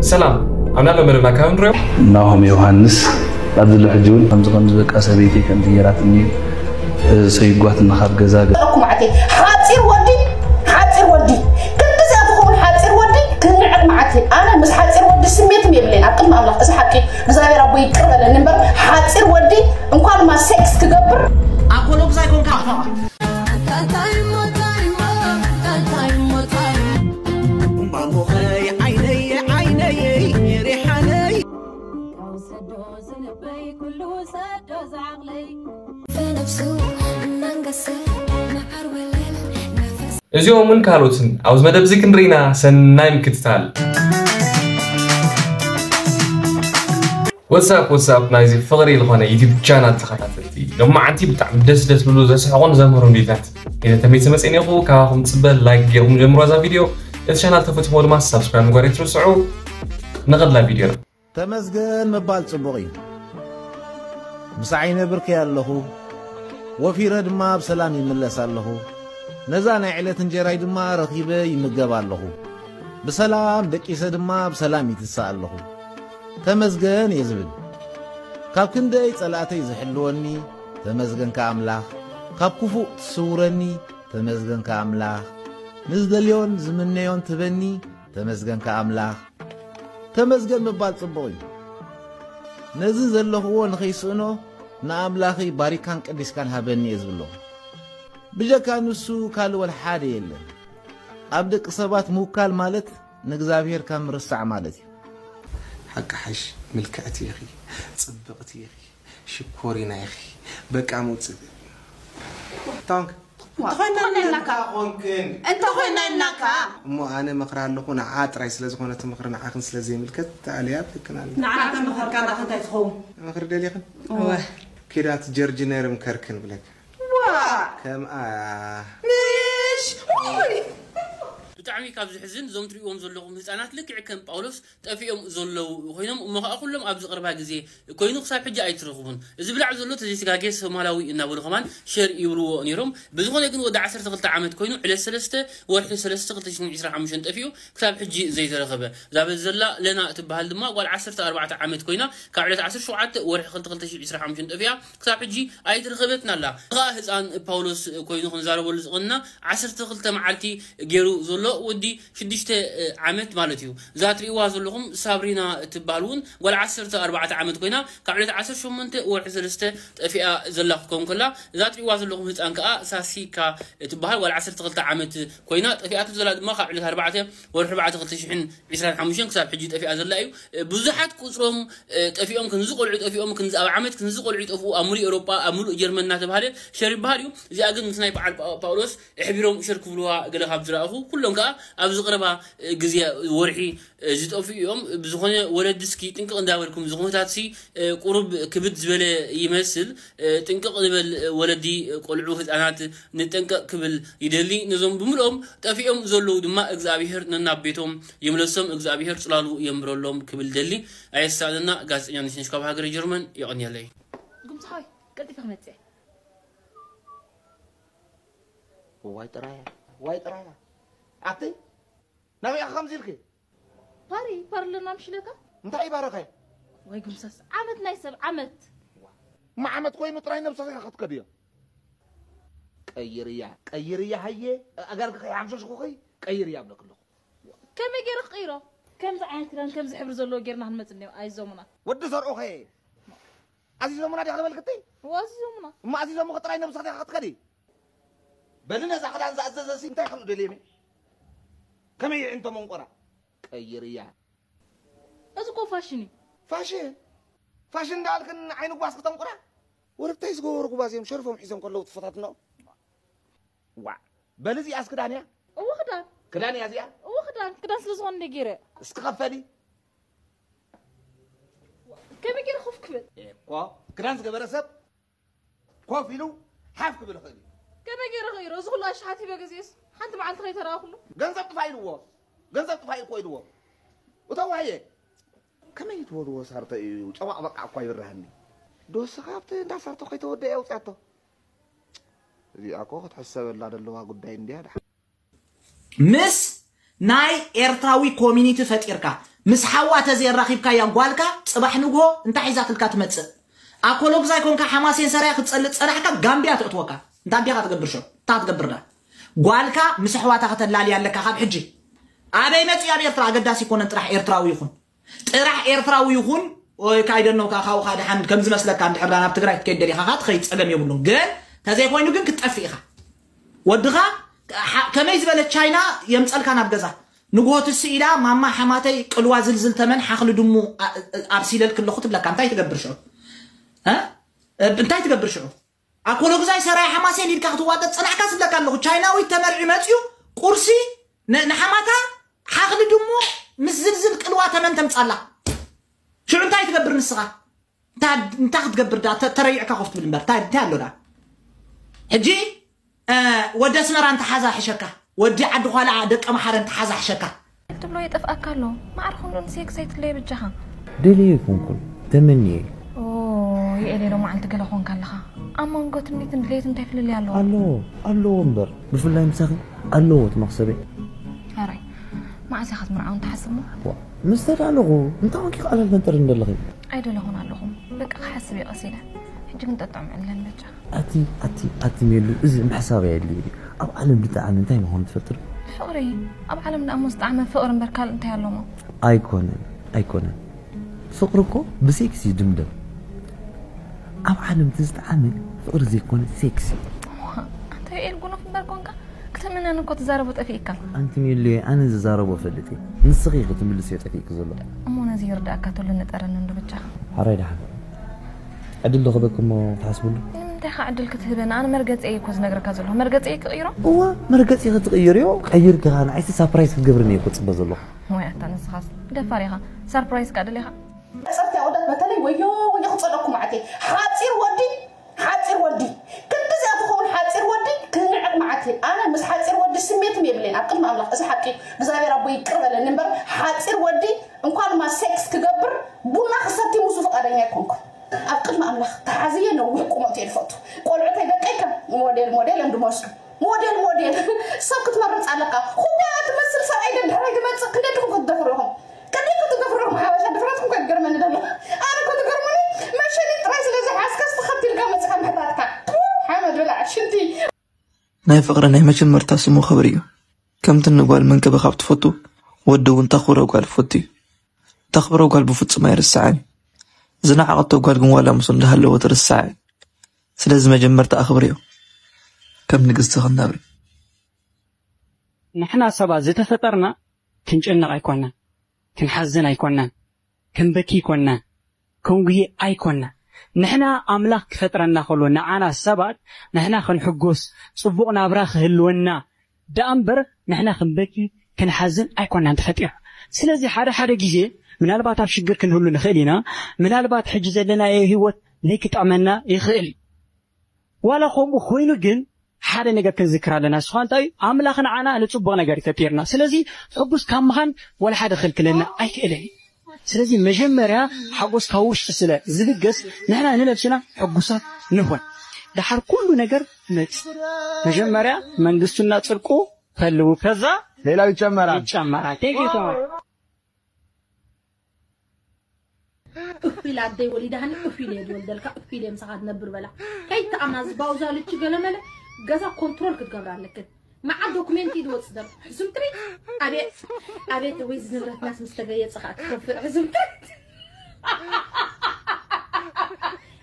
ሰላም፣ ኣብ ናሎ መደብና ካብ ንሪኦ። ናሆም ዮሃንስ ኣብዚ ሎሕጂ እውን ከምዚ ከምዚ በቃ ሰበይቲ ከምዚ ጌራትኒ ሰይጓትና ካብ ገዛ ገ- እኩ ማዕቴ ሓፂር ወዲ ሓፂር ወዲ ክንድዚኣ ትኸውን ሓፂር ወዲ ክንዕቕ ማዓት ኣነ ምስ ሓፂር ወዲ ስሜትም የብለይን ኣብ ቅድሚ ኣምላኽ እዚ ሓቂ እግዚኣብሔር ኣቦ ይቅር በለኒ እምበር ሓፂር ወዲ እንኳንማ ሴክስ ክገብር ኣኮሎጉዛይ ኮንካ እዚኦም እውን ካልኦትን ኣብዚ መደብ እዚ ክንርኢና ሰናይ ምክትታል። ወትሳፕ ወትሳፕ ናይዚ ፍቕሪ ዝኾነ ዩቲብ ቻናል ተኸታተልቲ ሎማዓንቲ ብጣዕሚ ደስ ደስ ዝብሉ ዘስሕቑን ዘምህሩን ቪድዮታት ሒዘ ተመይሰ መፅእን ኢኹ። ካባኹም ፅበ ላይክ ገይርኩም ጀምሮ እዛ ቪድዮ። እቲ ቻናል ተፈትሞ ድማ ሳብስክራይብ ምግባር ኣይትርስዑ። ንቐድላ ቪድዮ። ተመስገን ምባል ጽቡቕ እዩ። ምሳይ ነብርከይ ኣለኹ፣ ወፊረ ድማ ብሰላም ይምለስ ኣለኹ። ነዛ ናይ ዕለት እንጀራይ ድማ ረኺበ ይምገብ ኣለኹ። ብሰላም ደቂሰ ድማ ብሰላም ይትሳእ ኣለኹ። ተመስገን እየ ዝብል። ካብ ክንደይ ጸላእተይ ዝሕልወኒ ተመስገን ከኣ ኣምላኽ፣ ካብ ክፉእ ትስውረኒ ተመስገን ከኣ ኣምላኽ፣ ንዝደልዮን ዝምነዮን ትበኒ ተመስገን ከኣ ኣምላኽ። ተመስገን ምባል ጽቡቕ እዩ። ነዚ ዘለኽዎ ንኸይስእኖ ንኣምላኸይ ባሪካን ቀዲስካን ሃበኒ እየ ዝብሎ። ብጀካ ንሱ ካልእ ወላ ሓደ የለን። ኣብ ደቂ ሰባት ምውካል ማለት ንእግዚኣብሔር ካብ ምርሳዕ ማለት እዩ። ሓቂ ሓሽ ምልክዕቲ ኢኺ፣ ጽብቕቲ ኢኺ፣ ሽኮሪና ኢኺ። በቃ ምውጽእ። ታንክ እንተኾይና ኢልናካ። እንተኾይና ኢልናካ። እሞ ኣነ መኽራ ኣለኹ ንዓ ጥራይ ስለ ዝኾነ እቲ ምኽሪ ንዓኽን ስለ ዘይምልከት ተኣልያ ብክን ኣለ። ንዓ ተመኸርካ ናኽ እንታይ ትኸውን? ምኽሪ ደሊኽን? እወ። ኪዳት ጀርጅነርም ከርክን ብለክ። ዋ! ከምኣ። ምሽ! ውይ! ብጣዕሚ ካብ ዝሕዝን እዞም ትሪእዎም ዘለኹም ህፃናት ልክዕ ከም ጳውሎስ ጠፊኦም ዘለዉ ኮይኖም እሞ ከዓ ኩሎም ኣብዚ ቅርባ ግዜ ኮይኑ ክሳብ ሕጂ ኣይትረኽቡን። እዚ ብላዕ ዘሎ ተዘይተጋጌ ሶማላዊ እናበሉ ከማን ሸር ይብልዎ ነይሮም። ብዝኾነ ግን ወዲ ዓሰርተ ክልተ ዓመት ኮይኑ ዕለት ሰለስተ ወርሒ ሰለስተ ክልተ ሽሕን ዕስራን ሓሙሽተን ጠፊኡ ክሳብ ሕጂ ዘይተረኸበ። እዛ በዚ ዘላ ለና እትበሃል ድማ ጓል ዓሰርተ ኣርባዕተ ዓመት ኮይና ካብ ዕለት ዓሰርተ ሸውዓተ ወርሒ ክልተ ክልተ ሽሕን ዕስራን ሓሙሽተን ጠፊኣ ክሳብ ሕጂ ኣይትረኸበትን ኣላ። እኻ ህፃን ፓውሎስ ኮይኑ ክንዛረበሉ ዝቐንና ዓሰርተ ክልተ መዓልቲ ገይሩ ዘሎ ወዲ ሽዱሽተ ዓመት ማለት እዩ። እዛ ትሪእዋ ዘለኹም ሳብሪና እትበሃል እውን ጓል ዓሰርተ ኣርባዕተ ዓመት ኮይና ካብ ዕለት ዓሰርተ ሸሞንተ ወርሒ ሰለስተ ጠፊኣ ዘላ ክትከውን ከላ እዛ ትሪእዋ ዘለኹም ህፃን ከዓ ሳሲካ እትበሃል ጓል ዓሰርተ ክልተ ዓመት ኮይና ጠፊኣቶ ዘላ ድማ ካብ ዕለት ኣርባዕተ ወርሒ ኣርባዕተ ክልተ ሽሕን ዕስራን ሓሙሽተን ክሳብ ሕጂ ጠፊኣ ዘላ እዩ። ብዙሓት ቁፅሮም ጠፊኦም ክንዚ ቆልዑ ጠፊኦም ክንዚ ኣብ ዓመት ክንዚ ቆልዑ ይጠፍኡ ኣብ ሙሉእ ኤውሮጳ ኣብ ሙሉእ ጀርመን እናተባሃለ ሸር ይበሃል እዩ። እዚኣ ግን ምስ ናይ በዓል ጳውሎስ ኣሕቢሮም ሸር ክብልዋ ገለ ካብ ዝረኣኹ ኩሎም ከዓ ኣብዚ ቀረባ ግዜ ወርሒ ዝጠፍኡ እዮም። ብዝኾነ ወለዲ እስኪ ጥንቅቕ እንዳበልኩም እዚ ኩነታት ሲ ቁሩብ ክብድ ዝበለ ይመስል። ጥንቅቕ ንበል ወለዲ ቆልዑ ህፃናት ንጠንቀቕ ክብል ይደሊ። ነዞም ብምልኦም ጠፊኦም ዘለዉ ድማ እግዚኣብሄር ነናብ ቤቶም ይምለሶም፣ እግዚኣብሄር ፅላሉ የንብረሎም ክብል ደሊ። ኣየሳእነና ጋዜጠኛ ነሽነሽ ካብ ሃገረ ጀርመን የቐንየለይ። ጉምዝሓወይ ቀልጢፈ ክመፅእ እዋይ ጥራያ እዋይ ጥራያ ኣቲ ናበይ ኢኻ ከምዚ ኢልኪ ፓሪ ፓሪ ኣለና ምሽለካ እንታይ እዩ ባረኸ ወይ ጉምሰስ ዓመት ናይ ሰብ ዓመት እማ ዓመት ኮይኑ ጥራይ ነብስኺ ኢኻ ክትከድዮ ቀይርያ ቀይርያ ሃየ ኣጋርኪ ከይሓምሸሽኩኺ ቀይርያ እብለኪ ኣለኹ ከመይ ገይረ ክቕይሮ ከምዚ ዓይነት ክዳን ከምዚ ሕብሪ ዘለዎ ጌርና ክንመፅ እኒኦ ኣይዞሙና ወዲ ዘርኦኸ ኣዚዞሙና ዲኻ ትበልክቲ እዋ ኣዚዞሙና እማ ኣዚዞሙኺ ጥራይ ነብስኺ ዲኻ ክትከዲ በሊ ነዛ ክዳን ዝኣዘዘሲ እንታይ ክርኢ ደልየ ከመይ ይዕንቶ መንቆራ ቀይርያ እዚ እኮ ፋሽን እዩ ፋሽን ፋሽን እንዳልክን ዓይኒ ጓስ ክተንቁራ ወረብታይ ዝገበሩ ጉባዝ እዮም ሸርፎም ሒዞም ከለዉ ትፈታትኖ ዋዕ በሊ እዚኣስ ክዳን እያ እወ ክዳን ክዳን እያ እዚኣ እወ ክዳን ክዳን ስለ ዝኾነ እንደ ገይረ እስኪ ከፈሊ ከመይ ገይረ ኮፍ ክብል እኮ ክዳን ዝገበረ ሰብ ኮፍ ኢሉ ሓፍ ክብል ይኽእል እዩ ከመይ ገይረ ክኢሮ እዚ ኩሉ ኣሽሓት ሂበ ገዚኤስ ሓንቲ መዓልቲ ከይተረኣኹሉ ገንዘብ ጥፋ ኢልዎ ገንዘብ ጥፋ እኮ ኢልዎ እተዋየ ከመይ ትበልዎ ሳርተ እዩ ጨዋቕ በቃ እኳ ይብርሃኒ ዶስኻ ኣብቲ እንዳ ሳርቶ ከይተወደአ ኣውፅኣቶ እዚኣ እኮ ክትሕሰበላ ዘለዋ ጉዳይ እንድያ ድሓ ምስ ናይ ኤርትራዊ ኮሚኒቲ ፈጢርካ ምስ ሓዋ ተዘየራኺብካያ ጓልካ ጽባሕ ንግሆ እንታይ ሒዛትልካ ትመጽእ? ኣኮሎግዛይ ኮንካ ሓማሴን ሰራያ ክትጸልእ ጸናሕካ ጋምቢያ ተእትወካ። እንታይ ዲኻ ትገብር ሽዑ? እንታይ ክትገብር ዳ? ጓልካ ምስ ኣሕዋታ ከተላልያ ኣለካ ካብ ሕጂ። ኣበይ መጺኡ? ኣብ ኤርትራ። ኣገዳሲ ኣይኮነን ጥራሕ ኤርትራዊ ይኹን። ጥራሕ ኤርትራዊ ይኹን። ወይ ካይደኖ ካኻውኻ ድሓን ከም ዝመስለካ እንድሕር ናብ ትግራይ ክትከይድ ደሊኻ ኸዓ ትኸይድ ጸገም የብሉን። ግን ተዘይኮይኑ ግን ክትጠፍእ ኢኻ። ወድኻ ከ-፣ ሓ-፣ ከመይ ዝበለት ቻይና የምጸልካ ናብ ገዛ። ንግሆ ትስእ ኢላ ማማ ሓማተይ ቅልዋ ዝልዝል ተመን ሓኽሊ ድሙ ኣ-፣ እ-፣ ኣብሲለልክ ኣለኹ ትብለካ። እንታይ ትገብር ሽዑ? እ? እ-፣ እንታይ ትገብር ሽዑ? ኣኮሎግዛይ ሰራይ ሓማሴን ኢልካ ክትዋጠጥ ጸናሕካ ስብለካ ኣለኹ። ቻይናዊት ተመርዒ መጽዩ ቁርሲ ን-፣ ንሓማታ ሓኽሊ ድሙ ምስ ዝልዝል ቅልዋ ተመን ተምጻላ። ሽዑ እንታይ ትገብር ንስኻ? እንታ-፣ እንታይ ክትገብር ዳ? ተ-፣ ተረይዕካ ኮፍ ትብል እምበር። እንታይ፣ እንታይ ኣሎ ዳ? ሕጂ፣ እ፣ ወዲ ኣስመራ እንተሓዛ ሕሸካ። ወዲ ዓዲ ዃላ ደቀ መሓረ እንተሓዛ ሕሸካ። ትብሎ የጠፍኣካ ኣሎ። ማዕረ ክንዶ ንሴክስ ኣይትለየ በጃኻ። ደልየ ኣይኮንኩን፣ ተመንየ። ኦ፣ የኤሌ ዶ መዓልቲ ገለ ኾንካ ኣለኻ። ኣብ መንጎ ትምኒትን ድሌትን እንታይ ፍልልይ ኣለዎ? ኣለዎ፣ ኣለዎ እምበር። ብፍላይ ምሳኺ ኣለዎ እቲ መኽሰበይ። ሕራይ፣ መዓስ ኢኻ ክትምርዓውን ትሓስብ እሞ? ዋ፣ ምስ ተዳለኹ፣ እንታይ ኮንኪ ቃላት መንጠር እንደለኺ? ኣይደለኹን ኣለኹ። በቃ ክሓስብ እየ ቀስ ኢለ። ሕጂ ግን ጠጥዑም ዕለን በጃ። ኣቲ፣ ኣቲ፣ ኣቲ ሜሉ፣ እዚ ምሕሳብ ኣየድልይ እዩ። ኣብ ዓለም ዝጠዓመ እንታይ ምዃኑ ትፈልጢ ዶ? ፍቕሪ። ኣብ ዓለም ደኣ እሞ ዝጠዓመ ፍቕሪ እምበር ካልእ እንታይ ኣሎሞ? ኣይኮነን፣ ኣይኮነን። ፍቕሪ እኮ ብሴክስ እዩ ድምደም። ኣብ ዓለም እቲ ዝጠዓመ ፍቕሪ ዘይኮነ ሴክስ እዩ። ኣንታ ዮኤል ጉኑፍ እምበር ኮንካ። ክትምነን እኮ ትዛረቦ ጠፊእካ። ኣንቲ ሜሉየ፣ ኣነ ዝዛረቦ ፈልጥ እየ። ንስኺ ኢኺ ትምልስዮ ጠፊእኪ ዘሎ። እሞ ነዚ ይርዳእካ ተሎ ንጠረኒ እንዶ ብቻኻ። ሓራይ ደሓን። ዕድል ዶ ክበኪ እሞ ትሓስብሉ? ንምንታይ ኸ ዕድል ክትህበኒ? ኣነ መርገጺ እየ እኮ ዝነግረካ ዘለኹ። መርገጺ እየ ክቕይሮ? እዋ፣ መርገጺ ክትቕይርዮ፣ ቀይርኪ ኸኣ ንዓይሲ ሳፕራይዝ ክትገብርኒ እየ እኮ ጽበ ዘለኹ። ወይ ኣታ ንስኻስ ደፋር ኢኻ። ሳርፕራይዝ ከኣ ደሊኻ? ጸርፊ ኣወዳት በተለይ ወዮ ወዮ ክጸለኩም ዓቴ። ሓጺር ወዲ፣ ሓጺር ወዲ። ክንዲ እዚኣ ትኸውን ሓጺር ወዲ ክንዕቕ መዓት። ኣነ ምስ ሓጺር ወዲ ስሜት የብለይን። ኣብ ቅድሚ ኣምላኽ እዚ ሓቂ እግዚኣብሔር ኣቦ ይቅር በለኒ እምበር ሓጺር ወዲ እንኳን ማ ሴክስ ክገብር ቡና ክሰቲ ሙሱ ፍቃደኛ ኣይኮንኩን። ኣብ ቅድሚ ኣምላኽ ተሓዝየ ነዊሕ ቁመት እየ ዝፈቱ። ቆልዑተይ ደቀይ ከም ሞዴል ሞዴል እዮም ዝመስሉ። ሞዴል ሞዴል ሰብ ክትመርጽ ኣለካ። ኩዳ ትመስል ሰብኣይ ደድሕረይ ትመጽእ ክንደድኹም ክትደፍሩ ኢኹም። ቅድሚ ክትደፍሩ ኢኹም ሓበሻ ድፍረትኩም ከገርመኒ ደሎ። ኣነ እኮ ትገርሙኒ መሸኒ ጥራይ ስለ ዝሓዝካስ ተኸቲልካ መጽኻ ምሕታትካ። ሓመድ ብላዕ ሽንቲ። ናይ ፍቕሪ ናይ መጀመርታ ስሙ ክብሪ እዩ። ከምቲ ንጓል ምንክብኻብ ትፈቱ፣ ወዲ እውን ተኽብሮ ጓል ይፈቱ እዩ። ተኽብሮ ጓል ብፍጹም ኣይርስዓን እዩ። ዝነዓቐቶ ጓል ግን ዋላ ምስኡ እንዳሃለወ ትርስዓ እያ። ስለዚ መጀመርታ ኣኽብርዮ። ከም ንግስቲ ክንነብር። ንሕና ሰባት ዝተፈጠርና ክንጨነቕ ኣይኮናን፣ ክንሓዝን ኣይኮናን፣ ክንበኪ ኣይኮናን፣ ክንጉሂ ኣይኮናን። ንሕና ኣምላኽ ክፈጥረና ከሎ ንዓና ሰባት ንሕና ክንሕጎስ፣ ጽቡቕ ናብራ ክህልወና ደኣ እምበር ንሕና ክንበኪ ክንሓዝን ኣይኮናን ተፈጢርና። ስለዚ ሓደ ሓደ ግዜ ምናልባት ኣብ ሽግር ክንህሉ ንኽእል ኢና። ምናልባት ሕጂ ዘለናዮ ህይወት ዘይክጠቕመና ይኽእል እዩ። ዋላ ከምኡ ኮይኑ ግን ሓደ ነገር ክንዝክር ኣለና። ንሱ ኸኣ እንታይ እዩ? ኣምላኽ ንዓና ንጽቡቕ ነገር እዩ ፈጢርና። ስለዚ ሕጉስ ካብ ምዃን ዋላ ሓደ ክኽልክለና ኣይክእልን እዩ። ስለዚ መጀመርያ ሓጎስ ካብ ውሽጢ ስለ ዝብገስ ንሕና ንነብስና ሕጉሳት ንኾን። ደሓር ኩሉ ነገር ይመጽእ። መጀመርያ መንግስቱና ጽድቁ ፈልዉ፣ ከዛ ሌላው ይጨመራል። ይጨመራል። Thank you so much። እፍ ኢለ ኣደይ ወሊዳሃኒ እፍ ኢለ እየ ዝወልደልካ፣ እፍ ኢለ እየ ምሳኻ ዝነብር በላ። ከይተኣምና እዚ ባውዛ ልቺ ገለመለ ገዛ ኮንትሮል ክትገብራ ኣለክን። መዓት ዶክሜንት እዩ ዝወጽእ ዘሎ። ሕሱም ትርኢት። ኣቤት፣ ኣቤት፣ ወይ እዚ ንብረትናስ ምስ ተገየጸ ኸኣ ትኸፍእ። ሕሱም ትርኢት።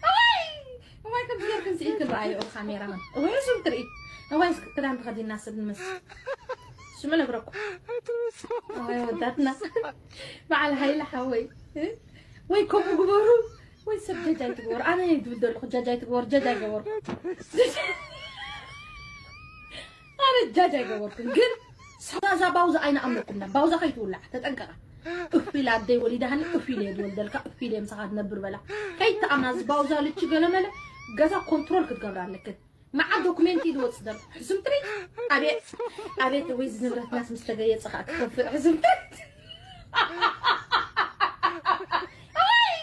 እዋይ፣ እዋይ፣ ከምዚ ጌርክን ስኢልክን ረኣይኦ ካሜራማን። እዋይ፣ ሕሱም ትርኢት። እዋይ፣ እስኪ ክዳን ተኸዲና ሰብ ንመስል። ስሙ ነግረኩም። እዋይ፣ ወዳትና። በዓል ሃይለ ሓወይ። ወይ ከምኡ ግበሩ፣ ወይ ሰብ ጃጅ ኣይትግበሩ። ኣነ እየ ዝብል ዘለኹ ጃጅ ኣይትግበሩ፣ ጃጅ ኣይገበርኩ። ኣነ ጃጅ ኣይገበርኩን፣ ግን ሳዛ ባውዛ ኣይንኣምነኩምና። ባውዛ ከይትውላዕ ተጠንቀቓ። እፍ ኢላ ኣደይ ወሊዳሃኒ፣ እፍ ኢለ እየ ዝወልደልካ፣ እፍ ኢለ እየ ምሳኻ ዝነብር በላ። ከይትኣምና፣ እዚ ባውዛ ልቺ ገለመለ፣ ገዛ ኮንትሮል ክትገብራ ኣለክን። መዓት ዶክሜንት እዩ ዝወጽእ ዘሎ። ሕሱም ትርኢት። ኣቤት፣ ኣቤት፣ ወይ እዚ ንብረትናስ ምስ ተገየጸ ኸኣ ክኸፍእ። ሕሱም ትርኢት። እዋይ፣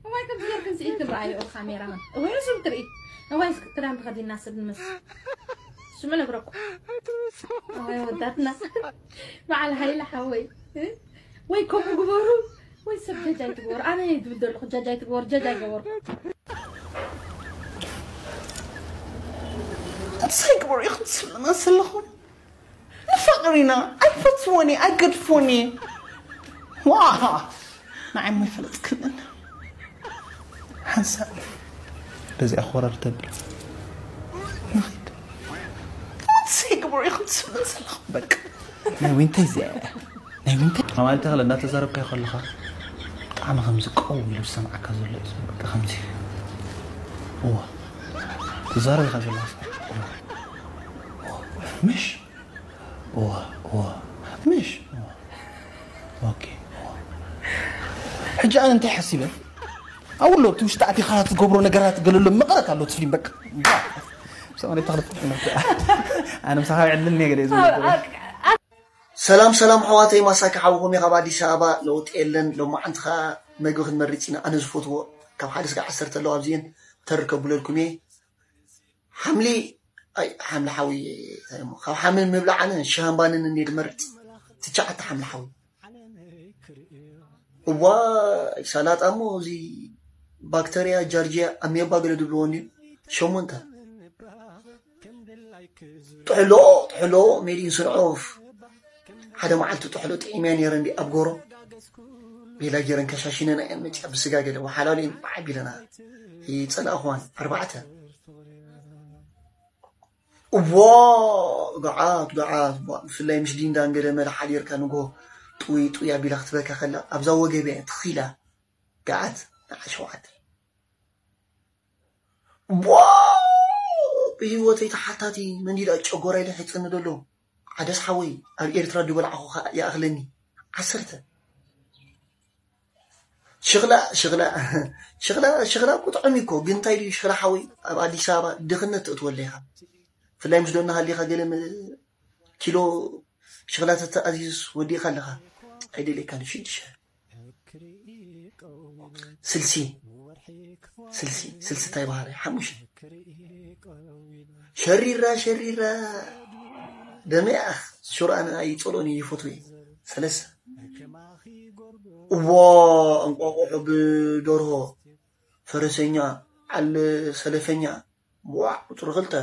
እዋይ፣ ከምዚ ጌርክን ስኢልክን ረኣይኦ ካሜራማን። እዋይ፣ ሕሱም ትርኢት። እዋይ፣ እስኪ ክዳን ተኸዲና ሰብ ንመስል። ስሙ ነግረኩም። እዋይ፣ ወዳትና። በዓል ሃይለ ሓወይ። እ? ወይ ከምኡ ግበሩ ወይ ሰብ ጃጃይ ትግበሩ። ኣነ እየ ዝብል ዘለኹ ጃጃይ ትግበሩ፣ ጃጃይ ገበሩ። እንታይ ግበሩ ኢኹም ትስምዑና ዘለኹም? ንፋቕር ኢና፣ ኣይፈትዎን እየ፣ ኣይገድፎን እየ። ዋ፣ ንዓይ እሞ ኣይፈለጥክንን። ሓንሳእ በዚኣ ኮረር ተብል። ንኺድ። እንታይ ግበሩ ኢኹም ትስምዑ ዘለኹም? በቃ፣ ናይ ዊንታ እዚኣ እያ። ናይ ዊንታ። ኣማልታ ከለ እናተዛረብካዮ ከለኻ ብጣዕሚ ከምዚ ቀው ኢሉ ዝሰምዓካ ዘሎ እዩ። በቃ ከምዚ። እዋ። ትዛረብ ኢኻ ዘለኻ። እዋ። እዋ። ምሽ? እዋ፣ እዋ። ምሽ? እዋ። ኦኬ። እዋ። ሕጂ ኣነ እንታይ ሓሲበ? ኣብኡ ኣሎ፣ እቲ ውሽጢ ኣቲኻ ትገብሮ ነገራት ገለሎ መቐረት ኣሎ፣ እቲ ፊልም በቃ። ሰማንያ ተኽለ ፍጥነት። ኣነ ምሳኻ ይዕልልኒ እየ ገለ ዝብል። ሰላም ሰላም ኣሕዋተይ፣ ማሳኪ ሓውኹም እየ ካብ ኣዲስ ኣበባ። ለውጢ የለን፣ ሎማዓንቲ ኸኣ መግቢ ክንመርጽ ኢና። ኣነ ዝፈትዎ ካብ ሓደ ስጋዕ ዓሰርተ ኣለዋ ኣብዚኤን ተርከቡለልኩም እየ። ሓምሊ፣ ኣይ፣ ሓምሊ ሓዊ፣ እንታይ እሞ፣ ካብ ሓምሊ ምብላዕ ኣነ ሽሃምባንን እንድየ ዝመርጽ። ትሽዓተ ሓምሊ ሓዊ። እዋይ፣ ሰላጣ እሞ እዚ ባክተርያ፣ ጃርጂያ፣ ኣሜባ ገለ ዝብልዎ እንድዩ። ሸሞንተ። ጥሕሎ፣ ጥሕሎ፣ ሜድ ኢን ስንዖፍ። ሓደ መዓልቲ ጥሕሎ ጥዒመያ ነይረ እንድየ ኣብ ጎሮ። ቤላ ገይረን ከሻሽነና እየን መፂኣ ብስጋ ገለ ወሓላሉ እየን በዓ ኣቢለና። ይፀላእኽዋን። ኣርባዕተ። እዋ፣ ገዓት፣ ገዓት፣ ቧ-፣ ብፍላይ ምስ ዲንዳን ገለ መለ ሓዲርካ ንግሆ ጥውይ ጥውይ ኣቢላ ክትበካ ከላ ኣብዛ ወገብያ እያ ትኺላ። ገዓት፣ ንዓ ሸውዓተ። ዋው! ብህይወተይ ተሓታቲ መንዲዳ ጨጎራይ ልሒጽኒ ዘሎ ዓደስ ሓወይ፣ ኣብ ኤርትራ ድበልዓኹ ከኣ ይኣኽለኒ። ዓሰርተ። ሽኽላ፣ ሽኽላ፣ ሽኽላ፣ ሽኽላ እኮ ጥዑም እዩ እኮ፣ ግን እንታይ ድዩ ሽኽላ ሓወይ፣ ኣብ ኣዲስ ኣበባ ድኽነት ተእትወለይ ኢኻ። ብፍላይ ምስ ዶና ሃሊኻ ገለ መ-፣ ኪሎ ሽኽላ ተተኣዚዝስ ወዲእካ ኣለኻ። ኣይደልየካን፣ ሽዱሽተ። ስልሲ፣ ስልሲ፣ ስልሲ እንታይ ባህሪ? ሓሙሽተ። ሸሪራ፣ ሸሪራ፣ ደመይ ኣኽ፣ ሽሮ ኣነ ኣይጸልኦን እየ፣ ይፈትዎ እየ። ሰለስተ። እዎ፣ እንቋቑሖ ብደርሆ፣ ፈረሰኛ፣ ዓል ሰለፈኛ፣ ዋዕ፣ ቁጽሪ ክልተ።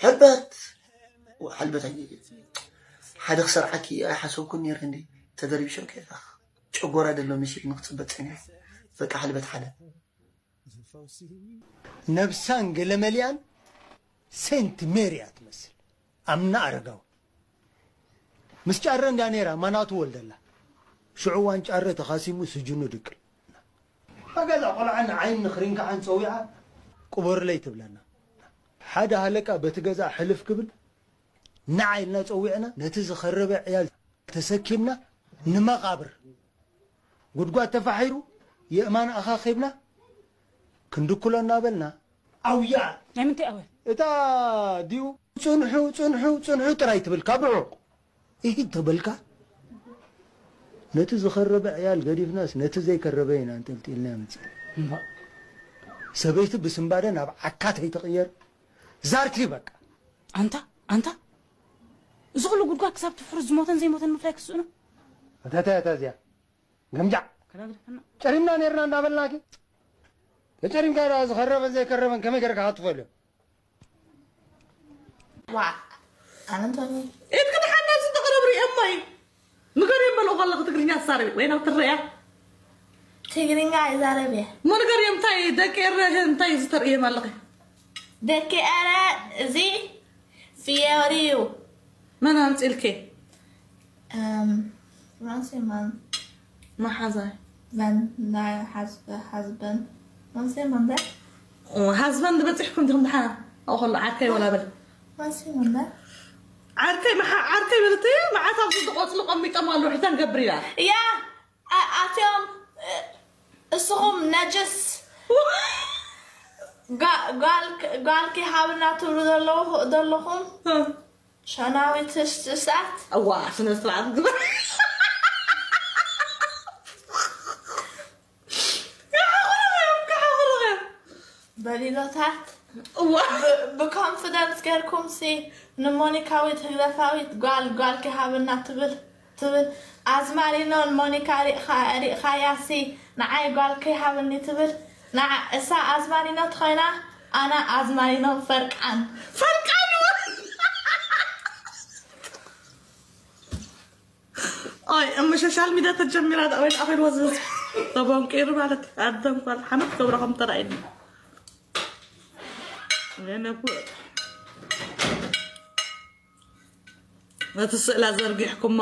ሕልበት። ሕልበት ኣይ-፣ ሓደ ክሰርዓኪ ኣይሓሰብኩን ነይረ እንዴ? ተደሪብሾ ከይካ። ጨጎራ ደሎ መሲል ንክጽበ ጸኒሑ። በቃ ሕልበት ሓደ። ነብሳን ገለመልያን ሴንት ሜሪ እያ ትመስል። ኣምና ኣረጋዊ። ምስ ጫረ እንዳ ነይራ ማናቱ ወልደላ። ሽዑ ዋን ጫረ ተኻሲሙ ስጅኑ ድቅል። ኣገዛ ቆልዓ ንዓይን ንኽሪንካዓን ጸዊዓ ቅበሩለይ ትብለና። ሓደ ሃለቃ በቲ ገዛ ሕልፍ ክብል ንዓ ኢልና ጸዊዕና ነቲ ዝኸረበ ዕያል ተሰኪምና ንመቓብር ጉድጓድ ተፋሒሩ የእማን ኣኻኺብና ክንድኩሎ እናበልና ኣውያ ናይ ምንታይ ኣውያ? እታ ድዩ ጽንሑ፣ ጽንሑ፣ ጽንሑ ጥራይ ትብል ካብ ርሑቕ። ኢሂድ ተበልካ፣ ነቲ ዝኸረበ ዕያል ገዲፍናስ ነቲ ዘይከረበ ኢና ኣንጠልጢልና መጺና። እምባ። ሰበይቲ ብስንባደ ናብ ዓካት ኣይትቕየር። ዛርቲ በቃ። ኣንታ፣ ኣንታ፣ እዚ ኩሉ ጉድጓድ ክሳብ ትፍሕሩ ዝሞተን ዘይሞተን ምፍላይ ክስእኑ? እታ፣ እታ፣ እታ እዚኣ። ገምጃዕ። ከዳግድፈና። ጨሪምና ነይርና እንዳበልናኪ። ተጨሪምካ ደኣ ዝኸረበን ዘይከረበን ከመይ ገርካ ክትፈልዮ? ዋ፣ ኣነ እንተኒ። ኢድኪ ንሓና እዚ እንተቐረብ ርእየሞ እዩ። ንገርዮ በልኦ ከለኺ ትግርኛ ትዛረቢ ወይ ናብ ትረያ? ትግርኛ ኣይዛረብ እየ። እሞ ንገርዮም እንታይ ደቂ ኤረ እንታይ ዝተርእዮም ኣለኺ? ደቂ ኤረ እዚ ፍየሪ እዩ። መን ኣምጺልኪ? እም፣ ፍራንሲ ማን? መሓዛይ። መን ናይ ሓዝ-፣ ሓዝበን? ፍራንሲ ማን ደ? ኦ፣ ሃዝባንድ በጺሕኩም ዲኹም ደሓን? ኣብኡ ከሎ ዓርከይ ወላ በል። ማሲ ምንበር? ዓርከይ መሓ-፣ ዓርከይ በልቲ መዓት ኣብዚ ቆጽሊ ቆሚጦም ኣለዉ፣ ሕጂ ንገብር ኢና። ያ፣ ኣ-፣ ኣትዮም፣ እ-፣ እስኹም ነጅስ። ጓ-፣ ጓል-፣ ጓልኪ ሃብና ትብሉ ዘለኹ-፣ ዘለኹም? እ። ሸናዊት ትስ-፣ ትስዓት? እዋ፣ ስነ ስርዓት ግበር። በሊሎታት። እዋ። ብ-፣ ብኮንፊደንስ ጌርኩም ሲ ንሞኒካዊት ህግደፋዊት ጓል፣ ጓልኪ ሃብና ትብል፣ ትብል። ኣዝማሪኖን ሞኒካ ሪእኻ- ሪእኻያሲ ንዓይ ጓል ከይሃብኒ ትብል። ንዓ እሳ ኣዝማሪኖ ትኾይና፣ ኣና ኣዝማሪኖን ፈርቃን። ፈርቃን እዋ። ኣይ፣ እመ ሶሻል ሚድያ ተጀሚራ፣ ዳ ወይ ኣኸል ወዝዝ ተቦንቂሩ ማለት ኣደም ኳል ሓመት ገብረኹም ተራእይኒ። ነነኩ ነቲ ስእላ ዘርጊሕኩሞ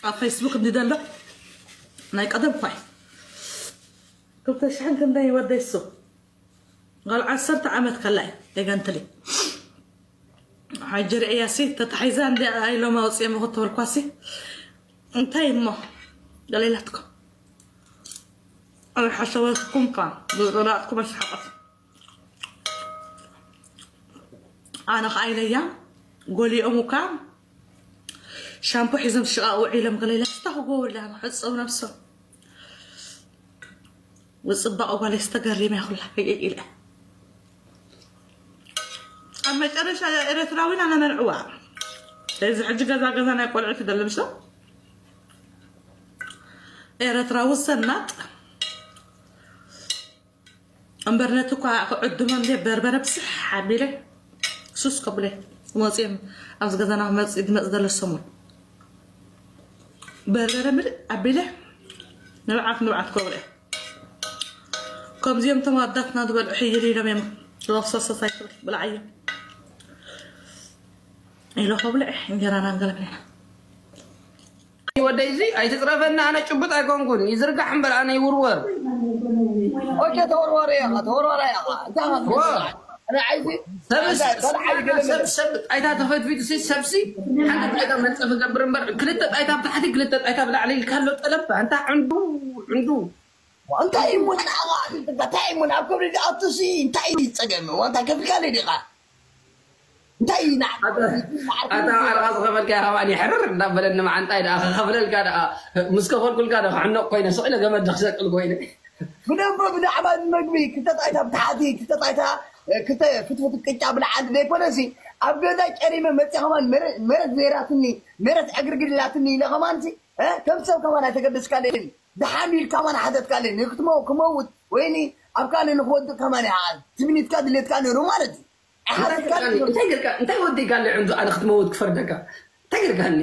ኣብ ፌስቡክ እንዲ ዘሎ ናይ ቀደም ኳይ ክልተ ሽሕን ክንደይ ወደይ እሱ ጓል ዓሰርተ ዓመት ከላይ ደገንትሊ ሓጀር እያሲ ተታሒዛ እንዲ ኢሎም ኣውፅኦም ክትበልኳሲ እንታይ እሞ ገሌላትኩም ኣይሓሰበትኩም ካ ብፅላእኩም ኣስሓቀት ኣነ ከኣ ኢለያ ጎሊኦም እኳ ሻምፖ ሒዞም ሽቃቅ ውዒሎም ገለ ኢላ ስታ ክገብሩ ኢላ ሕፀው ነብሶም ውፅባቅ ጓል ዝተገሪመ ኩላ ህይይ ኢለ ኣብ መጨረሻ ኤረትራዊና ነመርዕዋ እዚ ሕጂ ገዛ ገዛ ናይ ቆልዑ ትደልምሶ ኤረትራዊ ሰናጥ እምበር ነቲ እኳ ክዕድሞም ድየ በርበረ ብስሕ ኣቢለ ሱስ ከብለ ክመፅኦም ኣብዚ ገዛና ክመፅእ ድመፅ ዘሎ ሰሙን በርበረ ምልእ ኣቢለ ንብዓት ንብዓት ከብለ ከምዚኦም ተማዳትና ዝበልዑ ሕይል ኢሎም እዮም ለክሰሰሳይ ብልዓዮ ኢሎ ከብለ እንጀራና ንገለብለና ወደይ እዚ ኣይትፅረፈኒ ኣነ ጭቡጥ ኣይኮንኩን ይዝርጋሕ እምበር ኣነ ይውርወር ኦኬ ተወርዋሪ ኢኻ ተወርዋሪ ኢኻ እንታይ ሰብሰብ ጣይታ ተፈትፊቱ ሲ ሰብሲ ሓንቲ ጣይታ መንፀፍ ገብር እምበር ክልተ ጣይታ ብታሕቲ ክልተ ጣይታ ብላዕሊ ኢልካ ኣሎ ጠለብ ኣንታ ዕንዱ ዕንዱ እንታይ እሞ ንዓኻ እንታይ እሞ ናብ ክብሪ ዝኣቱ ሲ እንታይ እዩ ዝፀገም ዋንታ ከፊልካ ለ ዲኻ እንታይ እዩ ንዓ ኣታ ዓርኻ ዝኸፈልካዮ ከማን ይሕርር እንዳበለኒ መዓንጣይ ደኣ ክኸፍለልካ ደኣ ምስ ከፈልኩልካ ዶ ክዕነቕ ኮይነ ስቕ ኢለ ገመድ ዶ ክሰቅል ኮይነ ብደንበ ብዛዕባ መግቢ ክተጣይታ ብታሕቲ ክተጣይታ ክተ ፍትፍት ቅጫ ብላዓሊ ዘይኮነሲ ኣብ ገዛ ጨሪመ መፅእ ከማን መረት ዘይራትኒ መረት ዕግርግር ኢላትኒ ኢለ ከማን ከም ሰብ ከማን ኣይተገደስካለይን ደሓን ኢልካ ከማን ሓተትካለይን ክትመው ክመውት ወይኒ ኣብ ካልእ ንክወድቅ ከማን ትምኒትካ ድሌትካ ነይሩ ማለት እዩ እንታይ ወዲእካለይ ዕንዱ ኣነ ክትመውት ክፈርደካ እንታይ ጌርካኒ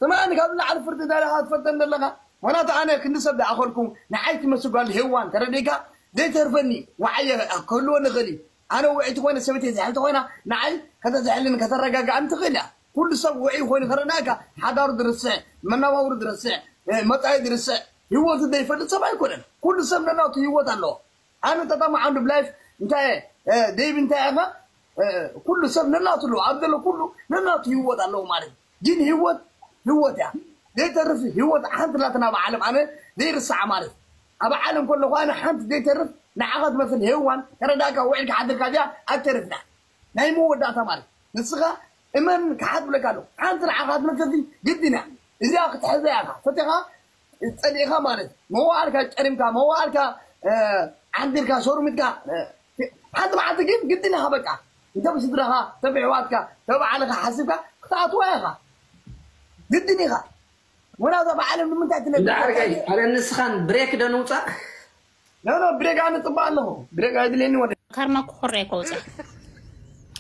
ስማዕኒ ካብ ላዕሊ ፍርዲ ዳሪኻ ትፈልጠን ዘለኻ ምክንያቱ ኣነ ክንዲ ሰብ ዝኣኸልኩ ንዓይ ትመስል ጓል ሄዋን ተረዲእካ ዘይተርፈኒ ዋዓየ ክህልወኒ ይኽእል እዩ ኣነ ውዕይቲ ኮይነ ሰበይተይ ዝሕል ተኮይና ንዓይ ከተዝሕልን ከተረጋግኣን ትኽእል እያ ኩሉ ሰብ ውዕይ ኮይኑ ከረዳእካ ሓዳሩ ዝርስዕ መነባብሩ ዝርስዕ መፃኢ ዝርስዕ ህይወቱ ዘይፈልጥ ሰብ ኣይኮነን ኩሉ ሰብ ነናቱ ህይወት ኣለዎ ኣነ ተጠማዓንዱ ብላይፍ እንታይ ዴቪ እንታይ ኢኻ ኩሉ ሰብ ነናቱ ኣለዎ ኣብ ዘሎ ኩሉ ነናቱ ህይወት ኣለዎ ማለት ግን ህይወት ህይወት እያ ዘይተርፍ ህይወት ሓንቲ ላትና ኣብ ዓለም ኣነ ዘይርስዓ ማለት ኣብ ዓለም ከለኹ ኣነ ሓንቲ ዘይተርፍ ንዓኻ ትመስል ሄዋን ተረዳእካ ውዒልካ ሓድርካ እዚኣ ኣይተርፍና ናይ መወዳእታ ማለት ንስኻ እመን ክሓት ብለካ ኣለኹ ሓንቲ ንዓኻ ትመስል ግድን እያ እዚኣ ክትሕዘ እያ ፈቲኻ ፀሊእኻ ማለት መዋእልካ ጨሪምካ መዋእልካ ዓንዲርካ ሸሩሚትካ ሓንቲ መዓልቲ ግን ግድን ኢኻ በቃ እንተ ብስድራኻ እንተ ብሕዋትካ እንተ ብዓልኻ ሓሲብካ ክትኣትዋ ኢኻ ግድን ኢኻ ወላ እዛ ብዓለም ንምንታይ ትነብር ዳዕርጋይ ኣረ ንስኻን ብሬክ ዶ ንውፃእ ኖ ኖ ብሬክ ኣነ ፅባእ ኣለኹ ብሬክ ኣይድልየኒ ወደ ካርማ ክኾረ እኮ ውፅእ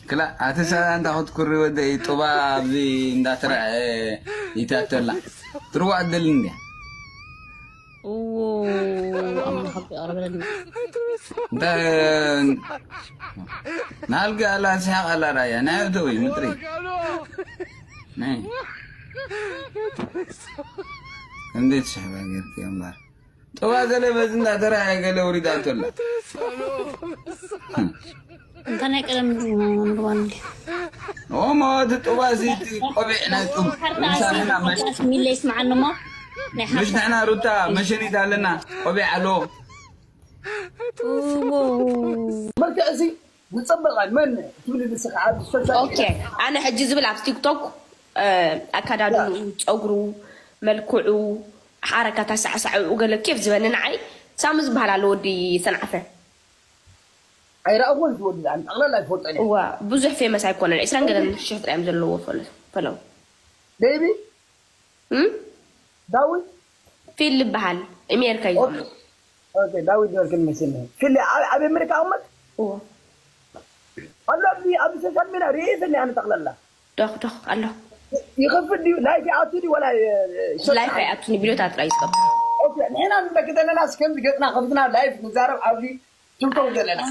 ክላ ኣቲ ሰላ እንታ ክትኩሪ ወደ ጡባ ኣብዚ እንዳተረአ ይታተላ ትርዋ ኣደልን እንዲያ እዎ ኣምላኽ ይቕረበለና እንተ ናልጋ ኣላ ስሓቕ ኣላ ራያ ናይ ኣተዊ ምጥሪ ናይ እንዴት ስሕባ ጌርክ እምበር ጠዋ ገለ በዚ እንዳተረኣየ ገለ ውሪዳ እንተላ እንተ ናይ ቀደም ምግባን ኦሞ እቲ ጥዋ እዚ እቲ ቆቢዕ ናይ ጡብ ምሳና ሚለ ይስምዓኒ እሞ ናይ ምሽ ንሕና ሩታ መሸኒት ኣለና ቆቢዕ ኣለዎ መልክዕ እዚ ዝፀበቐ መን ትብል ንስኻ ኣብ ሶሻል ኦኬ ኣነ ሕጂ ዝብል ኣብ ቲክቶክ ኣካዳድንኡ ፀጉሩ መልክዑ ሓረካት ኣሳዕሳዕኡ ገለ ኬፍ ዝበኒ ንዓይ ሳሚ ዝበሃል ኣሎ ወዲ ሰንዓፈ ኣይረኣኹን ዝወዲ ኣነ ጠቕላላ ኣይፈልጦን እየ እዋ ብዙሕ ፌመስ ኣይኮነን ዕስራን ገለን ሽሕ ጥራዮም ዘለዎ ፈለው ቤቢ እም? ዳዊት ፊል ዝበሃል እሜርካ እዩ ዘሎ። ኦኬ፣ ዳዊት ዶርክን መስል ፊል ኣብ ኣብ ኣሜሪካ ኣመት እዎ ኣሎ ኣብዚ ኣብዚ ሶሻል ሚዲያ ርእስኒ ኣነ ጠቕለላ ዶኽ ዶኽ ኣሎ። ይኸፍት ድዩ ላይፍ ይኣቱ ድዩ ወላ ላይፍ ኣይኣቱን፣ ቢሎታት ጥራይ ዝገብር። ኦኬ፣ ንሕና ንበክ ዘለና እስከምዚ ገጽና ከፍትና ላይፍ ንዛረብ ኣብዚ ትንከው ዘለና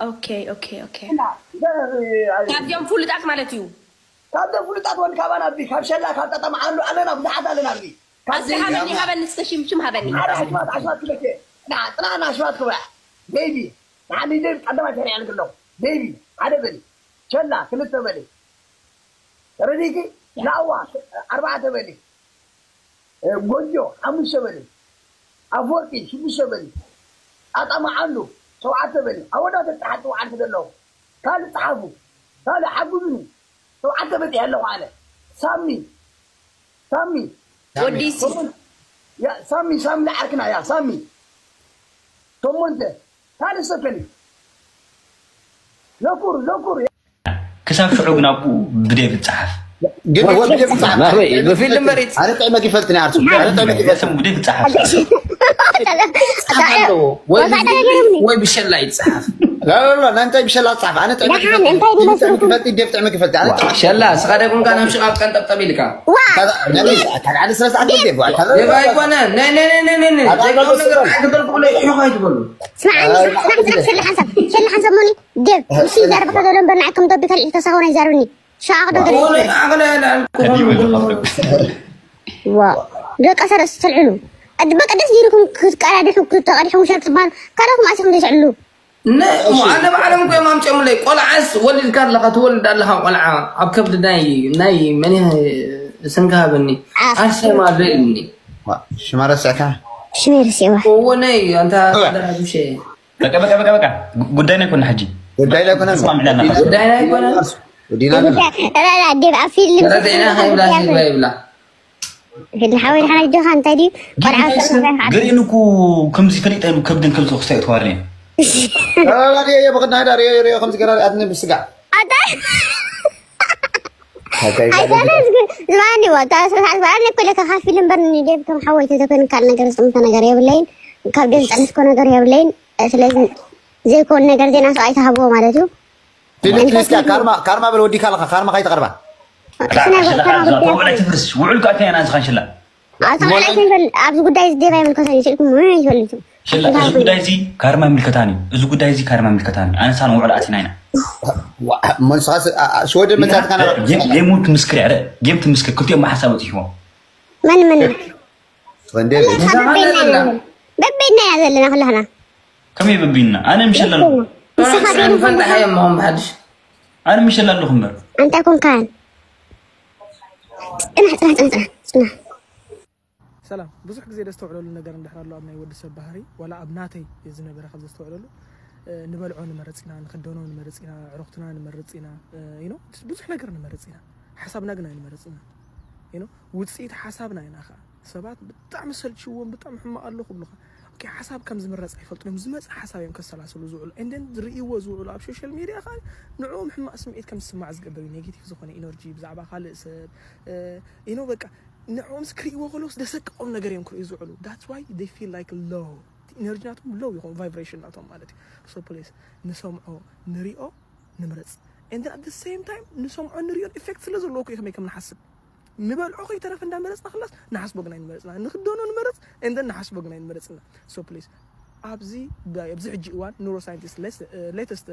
ኦኬ ኦኬ ኦኬ። እና ዘ- ኣይ- ካብዚኦም ፍሉጣት ማለት እዩ። ካብዞም ፍሉጣት ወን ካባና ኣብዚ ካብ ሸላ ካብ ጠጠም ዓሉ ኣለና ብዙሓት ኣለና ኣብዚ ኣብዚ ሃበኒ ሃበኒ እስከ ሽምሽም ሃበኒ። ሓደ ኣሽማት ኣሽማት ክበኬ ጽና ጽና ኣሽማት ክበ ቤቢ ንዓኒ ደብ ቀደማ ሰሪዐ ልክሎ ቤቢ ሓደ በሊ ሸላ ክልተ በሊ ረዲኪ ናዋ ኣርባዕተ በሊ ጎጆ ሓሙሽተ በሊ ኣፍወርቂ ሽዱሽተ በሊ ኣጣማዓሉ ሸውዓተ በሊ ኣወዳተ ተሓቲ ውዓል ዘለዉ ካልእ ጸሓፉ ካልእ ሓጉዙኒ ሸውዓተ በፂሐ ኣለኹ ኣነ ሳሚ ሳሚ ወዲሲ ያ ሳሚ ሳሚ ንዓርክና ያ ሳሚ ሸሞንተ ካልእ ሰከኒ ዘኩር ዘኩር ክሳብ ሽዑ ግን ኣብኡ ብደብ ይፀሓፍ። ግን ወዲ ብጻሕ ናበይ ብፊልም መሪፅ ኣነ ጥዕመ ክፈልጥኒ ኣርሱ ኣነ ጥዕመ ክፈልጥኒ ብደብ ይፀሓፍ። ፀሓፍ ኣለዎ ወይ ብፊልም ወይ ብሸላ ይፀሓፍ። ላላላ ናንታይ ብሸላ ጻፍ ኣነ ጥዕመ ደሓን እንታይ ድለ ክፈልጥ ደብ ጥዕመ ክፈልጥ ኣነ ሸላ ስኻ ደጉንካ ናብ ሽቓብ ቀንጠብጠብ ኢልካ ታዲያ ስለ ሰዓት ደብ ደብ ኣይኮነን ናይ ናይ ናይ ናይ ናይ ናይ ዘይኮነ ነገር ኣይትበል ብሎ ይሕኻ ኣይትበሉ። ስማዓኒ ስራሕ ስራሕ ስራሕ ሸላ ሓንሳብ ሸላ ሓንሳብ ሞኒ ደብ እሱ ይዛረብ ከሎ እምበር ንዓይ ከም ደብ ተልዒ ተሳሆን ኣይዛርብኒ ሻቕ ዶ ገለ ኦነ ኣቕለ ኣልኩ ዋ ደቂ ሰረስ ትልዕሉ ኣድበ ቀደስ ዲርኩም ክትቀዳድሑ ክትቀድሑ ውሸር ትባል ካልኹም ኣሲኹም ዘይትዕሉ ንዓለም ዓለም እኮ እዮም ኣምጨሙለይ። ቆልዓስ ወሊድካ ኣለኻ ትወልድ ኣለኻ ቆልዓ ኣብ ከብዲ ናይ ናይ መን ስንካ ሃበኒ ኣርሴማ በልኒ ሽማ ረስዕካ ሽሜ ርስዋ እወነይ ኣንታ ደራዱሸ በቃ በቃ በቃ በቃ ጉዳይና ኣይኮነ ሕጂ ጉዳይ ላይ ኮነ ስማዕ ምዕላና ጉዳይና ኣይኮነ ወዲና ኣለና ራዳ ዴብ ኣብ ፊልም ረዘና ሃይብላ ሃይብላ ይብላ ፊልም ሓወይ ሓና ጆኻ እንታይ ድዩ ቆልዓ ገሪእን እኮ ከምዚ ፈሊጠ ኢሉ ከብድን ከምዚ ክስታይ ተዋርኒ ራዳ የ በቅድና ዳ ሪዮ ሪዮ ከምዚ ገራ ኣድነ ብስጋ ኣታ ኣይኮነን ዝማኒ ወታ ስርሓት ባዓል ነኮለ ከካፊል እምበር ንዴብ ከም ሓወይ ተተኮን ካል ነገር ዝጥምተ ነገር የብለይን ካብ ደብ ዝጠንስኮ ነገር የብለይን ስለዚ ዘይኮን ነገር ዜና ሰው ኣይተሃብዎ ማለት እዩ ፊልም ፕሊስካ ካርማ ካርማ በል ወዲካ ኣለካ ካርማ ካይተቀርባ ተውዕለ ትፍርስ ውዕል ከኣተና ኢና ንስኻን ሽላ ኣብዚ ጉዳይ እዚ ዴብ ኣይምልከተን እዩ ስልኩም ይፈልጡ ሽላ እዚ ጉዳይ እዚ ካርማ ይምልከታን እዩ እዚ ጉዳይ እዚ ካርማ ይምልከታን እዩ ኣነሳን ውዕል ኣቲና ኢና መንስኻስ ሽወደን መጻትካ ጌም ትምስክር ያረ ጌም ትምስክር ክልቲኦም ሓሳብ ወፂሕዎም መን መን ወንዴ በቤና እያ ዘለና ክላህና ከመይ በቢና ኣነ ምሸላ ኣለኹ ንስኻ ንፈልጣ ሓዮም መኾን ብሓድሽ ኣነ ምሸላ ኣለኹ እምበር እንታይ ኮንካን ፅናሕ ፅናሕ ፅናሕ ፅናሕ ፅናሕ ሰላም ብዙሕ ግዜ ደስተውዕለሉ ነገር እንድሕር ኣሎ ኣብ ናይ ወዲ ሰብ ባህሪ ዋላ ኣብ ናተይ ዝነበረ ካብ ዘስተውዕለሉ ንበልዖ ንመርፅ ኢና ንክደኖ ንመርፅ ኢና ዕሮክትና ንመርፅ ኢና ኢኖ ብዙሕ ነገር ንመርፅ ኢና ሓሳብና ግን ኣይንመርፅና ኢኖ ውፅኢት ሓሳብና ኢና ከዓ ሰባት ብጣዕሚ ሰልችዎም ብጣዕሚ ሕማቕ ኣሎ ክብሉኻ ሓሳብ ከም ዝምረፅ ኣይፈልጡን እዮም ዝመፅ ሓሳብ እዮም ከሰላስሉ ዝውዕሉ እንደን ዝርእይዎ ዝውዕሉ ኣብ ሶሻል ሚድያ ከዓ ንዕኦም ሕማቕ ስምዒት ከም ዝስማዕ ዝገብር እዩ ኔጌቲቭ ዝኾነ ኢነርጂ ብዛዕባ ካልእ ሰብ ኢኖ በቃ ንዕኦምስ ክርእይዎ ከለውስ ደሰቅቖም ነገር እዮም ክርእዩ ዝውዕሉ that's why they feel like low ኢነርጂ ናቶም ሎው ይኾን ቫይብሬሽን ናቶም ማለት እዩ so please ንሰምዖ ንሪኦ ንምረፅ and then at the same time ንሰምዖ ንሪኦን ኢፌክት ስለ ዘለዎ እኮ ከመይ ከም ንሓስብ ንበልዖ ከይተረፈ እንዳመረፅና ክላስ ንሓስቦ ግን ኣይንመረፅና ንክደኖ ንመረፅ and then ንሓስቦ ግን ኣይንመረፅና so please ኣብዚ ኣብዚ ሕጂ እዋን ኑሮ ሳይንቲስት ሌተስት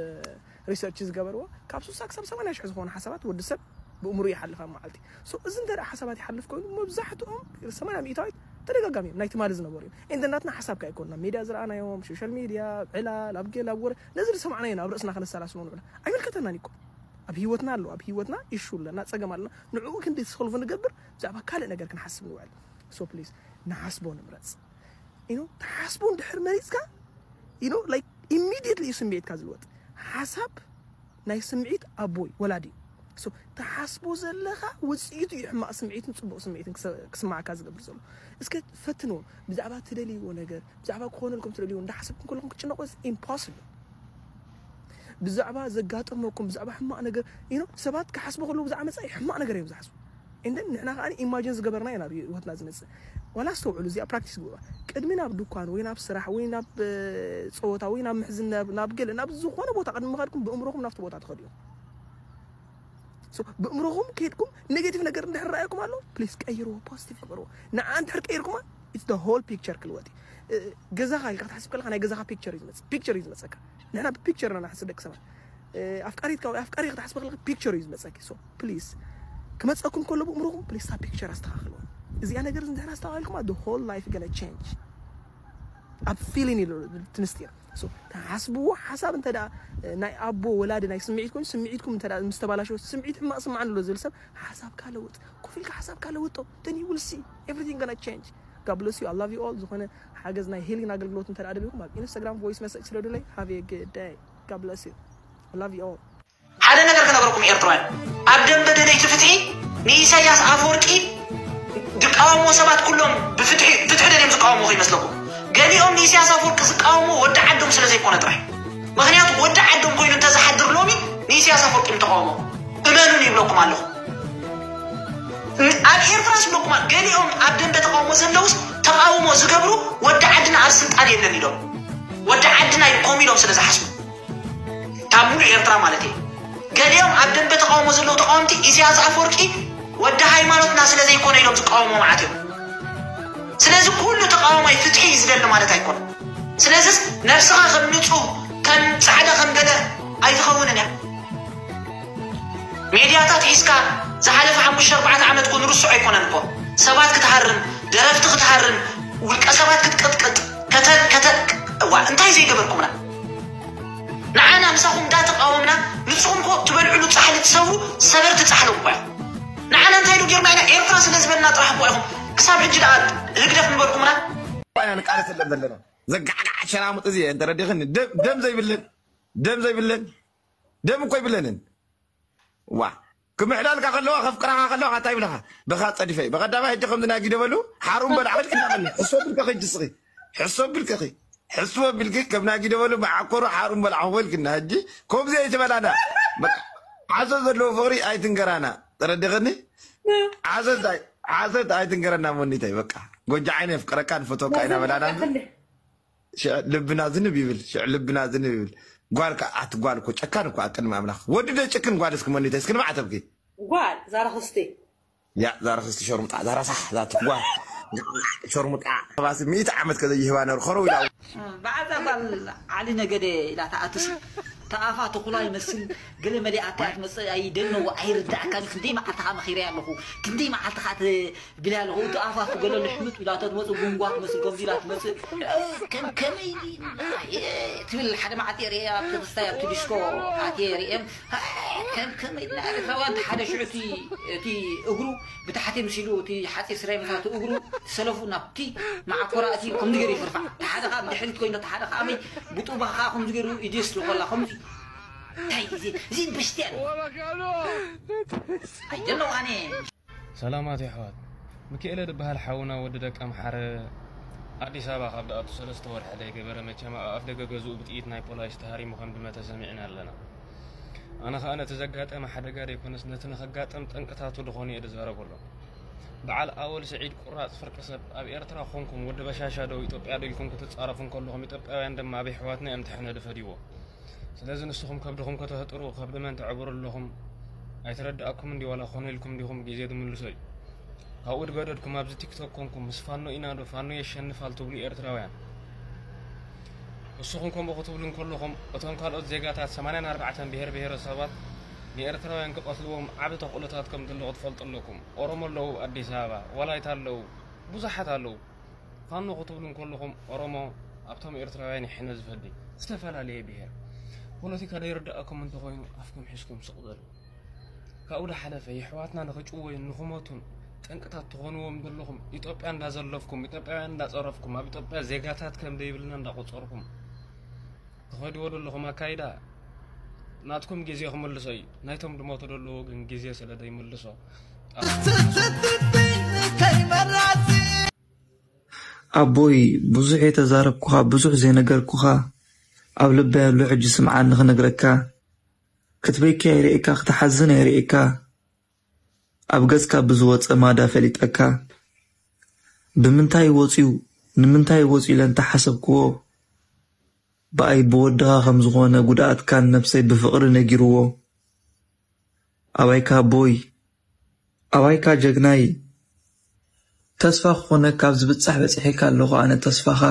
ሪሰርች ዝገበርዎ ካብ ስሳ ክሳብ ሰማንያ ሽሕ ዝኾኑ ሓሳባት ወዲ ሰብ ብእምሩ ይሓልፍ ኣብ መዓልቲ so እዚ እንተ ሓሳባት ይሓልፍ ኮይኑ መብዛሕትኦም ሰማንያ ሚእታዊት ተደጋጋሚ እዮም ናይ ትማሊ ዝነበሩ እዮም እንደ ናትና ሓሳብካ ኣይኮንና ሜድያ ዝረኣናዮም ሶሻል ሜድያ ዕላል ኣብ ገላ ኣብ ወረ ነዚ ዝሰማዕናዮ ኣብ ርእስና ከነሰላስሎ ንብላ ኣይምልከተናን ይኮ ኣብ ህይወትና ኣሎ ኣብ ህይወትና ኢሹ ኣለና ፀገም ኣለና ንዕኡ ክንዲ ሶልቭ ንገብር ብዛዕባ ካልእ ነገር ክንሓስብ ንውዕል so please ንሓስቦ ንምረፅ you know ተሓስቦ እንድሕር መሪፅካ you know like immediately እዩ ስምዒትካ ዝልወጥ ሓሳብ ናይ ስምዒት ኣቦይ ወላዲ so ተሓስቦ ዘለኻ ውፅኢቱ እዩ ሕማቕ ስምዒትን ፅቡቕ ስምዒትን ክስማዓካ ዝገብር ዘሎ እስከ ፈትንዎ ብዛዕባ ትደልይዎ ነገር ብዛዕባ ክኾነልኩም ትደልይዎ እንዳሓሰብኩም ከለኹም ክጭነቑ ኢምፖስብል ብዛዕባ ዘጋጠመኩም ብዛዕባ ሕማቕ ነገር you know ሰባት ክሓስቡ ከለዉ ብዛዕባ መፃኢ ሕማቕ ነገር እዮም ዝሓስቡ And then ንሕና ከዓ ኢማጂን ዝገበርና ኢና ናብ ህይወትና ዝመፅእ። ዋላ ኣስተውዕሉ፣ እዚኣ ፕራክቲስ ግበሩ። ቅድሚ ናብ ድኳን ወይ ናብ ስራሕ ወይ ናብ እ፣ ፀወታ ወይ ናብ ምሕዝን ናብ ናብ ገለ ናብ ዝኾነ ቦታ ቅድሚ ምኻድኩም ብእምሮኹም ናብቲ ቦታ ትኸዱ እዮም። So ብእምሮኹም ከይድኩም ኔጌቲቭ ነገር እንድሕር ረኣየኩም ኣሎ፣ ፕሊስ ቀይርዎ፣ ፖዚቲቭ ግበርዎ። ንዓ እንድሕር ቀይርኩማ it's the whole picture ክልወጥ እዩ። እ፣ ገዛኻ ኢልካ ክትሓስብ ከለካ ናይ ገዛኻ ፒክቸር እዩ ዝመፅእ፣ ፒክቸር እዩ ዝመፀካ። ንሕና ብፒክቸር ኢና ንሓስብ ደቂ ሰባት። እ፣ ኣፍቃሪትካ ወይ ኣፍቃሪ ክትሓስብ ከለካ ፒክቸር እዩ ዝመፀኪ። So ፕሊስ ክመፀኩም ከሎ ብእምሮኹም ፕሊስ ታ ፒክቸር ኣስተኻኽልዎ። እዚኣ ነገር እንድሕር ኣስተኻኺልኩማ the whole life gonna change። ኣብ ፊሊን ኢሉ እቲ ምስጢር። So ትሓስብዎ ሓሳብ እንተ ደኣ ናይ ኣቦ ወላዲ ናይ ስምዒት ኮይኑ ስምዒትኩም እንተ ደኣ ምስ ተባላሸወ ስምዒት ሕማቕ ስምዓኒ ኣሎ ዝብል ሰብ ሓሳብካ ለውጥ። ኮፍ ኢልካ ሓሳብካ ለውጦ። Then you will see everything gonna change. God bless you. I love you all. ዝኾነ ሓገዝ ናይ ሂሊንግ ኣገልግሎት እንተ ደኣ ደሊኹም ኣብ ኢንስታግራም ቮይስ መሰጅ ስደዱለይ። Have a good day. God bless you. I love you all. ሓደ ነገር ክነግረኩም ኤርትራውያን፣ ኣብ ደንበ ደለይቲ ፍትሒ ንኢሳያስ ኣፈወርቂ ዝቃወምዎ ሰባት ኩሎም ብፍትሒ ፍትሒ ደልዮም ዝቃወምዎ ከይመስለኩም። ገሊኦም ንኢሳያስ ኣፈወርቂ ዝቃወምዎ ወዲ ዓዶም ስለ ዘይኮነ ጥራሕ። ምኽንያቱ ወዲ ዓዶም ኮይኑ እንተዝሓድር ሎሚ ንኢሳያስ ኣፈወርቂ ምተቃወሞ። እመኑን ይብለኩም ኣለኹ። ኣብ ኤርትራስ ይብለኩም ኣሎ። ገሊኦም ኣብ ደንበ ተቃውሞ ዘለውስ ተቃውሞ ዝገብሩ ወዲ ዓድና ኣብ ስልጣን የለን ኢሎም። ወዲ ዓድና ይቆም ኢሎም ስለ ዝሓስቡ። ካብ ሙሉእ ኤርትራ ማለት እዩ። ገሊኦም ኣብ ደንበ ተቃውሞ ዘለዉ ተቃወምቲ ኢሳያስ ኣፈወርቂ ወዲ ሃይማኖትና ስለ ዘይኮነ ኢሎም ዝቃወሙ መዓት እዮም። ስለዚ ኩሉ ተቃዋማይ ፍትሒ እዩ ዝደሊ ማለት ኣይኮነን። ስለዚስ ነብስኻ ከም ንጹህ፣ ከም ጻዕዳ፣ ከም ገለ ኣይትኸውንን እያ። ሜድያታት ሒዝካ ዝሓለፈ ሓሙሽተ ኣርባዕተ ዓመት እኮ ንርሶ ኣይኮነን እኮ። ሰባት ክትሃርም፣ ደረፍቲ ክትሃርም፣ ውልቀ ሰባት ክትቅጥቅጥ፣ ከተ-፣ ከተ-፣ እዋ፣ እንታይ ዘይገበርኩምና? ንዓና ምሳኹም እንዳተቃወምና፣ ንስኹም እኮ ትበልዕሉ ጻሕሊ ትሰብሩ፣ ሰበርቲ ጻሕሊ እኮ ኢኹም። ንዓና እንታይ ዶ ጌርና ኢና? ኤርትራ ስለ ዝበልና ጥራሕ እኮ ኢኹም ክሳብ ሕጂ ደኣ ህግደፍ ንበርኩምና። ኢና ንቃለሰለን ዘለና። ዘጋዕጋዕ ሸራሙጥ እዚ እንተረዲኽኒ፣ ደም፣ ደም ዘይብለን፣ ደም ዘይብለን፣ ደም እኮ ይብለንን። ዋ፣ ክምሕዳልካ ከለዋ፣ ከፍቅራኻ ከለዋ፣ እንታይ ይብለኻ? በኻ ጸዲፈ። በቐዳማይ ሕጂ ከምዚ ናይ ጊደበሉ፣ ሓሩም በላዕ ክልክና በል። ሕሶ ብልከኺ ሕጂ ስኺ። ሕሶ ብልከኺ። ሕስቦ ቢልኪ ከም ናይ ጊደበሉ መዓኮሩ ሓሩም በላዕ ክበልክና። ሕጂ ከምዚ ኣይትበላና። በቃ፣ ዓሶ ዘለዎ ፍቕሪ ኣይትንገራና። ተረዲኽኒ? ዓሶ እንታይ፣ ዓሶ ኣይትንገረና ሞኒተይ። በቃ፣ ጎጃ ዓይነ የፍቅረካ፣ ንፈትወካ ኢና በላና። ሽዕ ልብና ዝንብ ይብል፣ ሽዕ ልብና ዝንብ ይብል። ጓል ከ-፣ ኣቲ ጓል እኮ ጨካን እኮ ኣብ ቅድሚ ኣምላኽ። ወዲ ዶ ጭክን ጓል እስኪ መኒተ እስኪ ንማዕተብኪ። ጓል ዛራ ክስቲ። ያ ዛራ ክስቲ ሸርሙጣ፣ ዛራ ሳሕ ዛቲ ጓል። ሸርሙጣ። ባስ ሚእቲ ዓመት ከዘይህባ ነሩ ኸረው ኢላ። በዓዛ ጓል ዓሊ ነገደ ኢላ ተኣትስ። ተኣፋ ተኹላ ይመስል። ገለ መሊኣታ እያ ትመጽእ። ኣይደነው፣ ኣይርዳእካን። ክንደይ መዓልትኻ መኺረ ኣለኹ። ክንደይ መዓልትኻ ት-፣ ቢላ ኣለኹ። እቲ ኣፋ ትገሎ ልሕምጥ ኢላ ተትመጽእ፣ ጉንጓ ትመስል፣ ከምዚ ኢላ ትመጽእ። ከም ከመይ ኢላ፣ እ፣ ትብል ሓደ መዓልቲ ርእየ ኣብቲ ክስታይ ኣብቲ ዲስኮ ኣትየ ርእየ። ከም ከመይ ኢላ ኤርትራውያን እቲ ሓደ ሽዑ እቲ፣ እቲ እግሩ ብታሕቲ ምስ ኢሉ እቲ ሓጺር ስረ ይመታቱ እግሩ ትሰለፉ ናብቲ መዓኮራ እቲ ከምዚ ገይሩ ይፍርፋዕ። እቲ ሓደ ከዓ ብድሕሪት ኮይኑ፣ እቲ ሓደ ከዓ ኣበይ ብጡባ ከዓ ከምዚ ገይሩ ይደስ ዝኮላ ከምዚ። እንታይ እዚ፣ እዚ በሽትያ ነው። ኣይደለው ኣነ። ሰላማት የሕዋት፣ ሚኪኤለ ድበሃል ሓውና ወዲ ደቀምሓረ ኣዲስ ኣበባ ካብ ደኣቱ ሰለስተ ወርሒ ደይገበረ መቸም ኣብ ኣፍ ደገ ገዝኡ ብጥይት ናይ ፖላይስ ተሃሪሙ ከም ድመተ ሰሚዕና ኣለና። ኣነ ኸኣ ነቲ ዘጋጠመ ሓደጋ ደይኮነስ ነቲ ንኸጋጥም ጠንቅታቱ ዝኾነ እየ ድዛረበሉ። በዓል ኣወል ስዒድ ቁራጽ ፍርቂ ሰብ፣ ኣብ ኤርትራ ኾንኩም ወዲ በሻሻ ዶ ኢትዮጵያ ዶ ኢልኩም ክትጻረፉ እንከለኹም ኢትዮጵያውያን ድማ ኣብ የሕዋትና እዮም ተሕነ ድፈድይዎ። ስለዚ ንስኹም ከብድኹም ከተህጥሩ ከብዲ መን ተዕብሩ ኣለኹም? ኣይተረድኣኩምን ድዩ ዋላ ኮነ ኢልኩም ዲኹም? ግዜ ዝምልሶ እዩ። ካብኡ ድገደድኩም ኣብዚ ቲክቶክ ኮንኩም ምስ ፋኖ ኢና ዶ ፋኖ የሸንፋል ትብሉ ኤርትራውያን። ንስኹም ከምኡ ክትብሉ እንከለኹም እቶም ካልኦት ዜጋታት ሰማንያን ኣርባዕተን ብሄር ብሄረሰባት ንኤርትራውያን ክቐትልዎም ዓቢ ተኽእሎታት ከም ዘለዎ ክትፈልጡ ኣለኩም። ኦሮሞ ኣለዉ፣ ኣዲስ ኣበባ፣ ወላይታ ኣለዉ፣ ብዙሓት ኣለዉ። ፋኖ ክትብሉ እንከለኹም ኦሮሞ ኣብቶም ኤርትራውያን ይሕነ ዝፈዲ ዝተፈላለየ ብሄር። ፖለቲካ ዘይርድኣኩም እንተኾይኑ ኣፍኩም ሒዝኩም ስቕ በሉ። ካብኡ ዝሓለፈ የሕዋትና ንኽጭወዩን ንኽሞቱን ጠንቅታት ትኾንዎም ዘለኹም ኢትዮጵያ እንዳዘለፍኩም፣ ኢትዮጵያውያን እንዳጸረፍኩም፣ ኣብ ኢትዮጵያ ዜጋታት ከም ዘይብልና እንዳቆጸርኩም ትኸድዎ ዘለኹም ኣካይዳ ናትኩም ግዜ ክምልሶ እዩ። ናይቶም ድሞቱ ዘለዉ ግን ግዜ ስለ ዘይምልሶ ኣቦይ ብዙሕ እየ ተዛረብኩኻ፣ ብዙሕ ዘይነገርኩኻ ኣብ ልበይ ኣሎ ሕጂ ስምዓኒ ክነግረካ። ክትበኪ ኣይርእየካ፣ ክትሓዝን ኣይርእየካ። ኣብ ገጽካ ብዝወጸ ማዳ ፈሊጠካ። ብምንታይ ወጽዩ፣ ንምንታይ ወጽዩ ኢለ እንተሓሰብክዎ፣ ብኣይ ብወድኻ ከም ዝኾነ ጉድኣትካን ነብሰይ ብፍቕሪ ነጊርዎ። ኣባይካ ቦይ፣ ኣባይካ ጀግናይ፣ ተስፋ ክኾነካ ኣብ ዝብጻሕ በጺሐካ ኣለኹ ኣነ ተስፋኻ።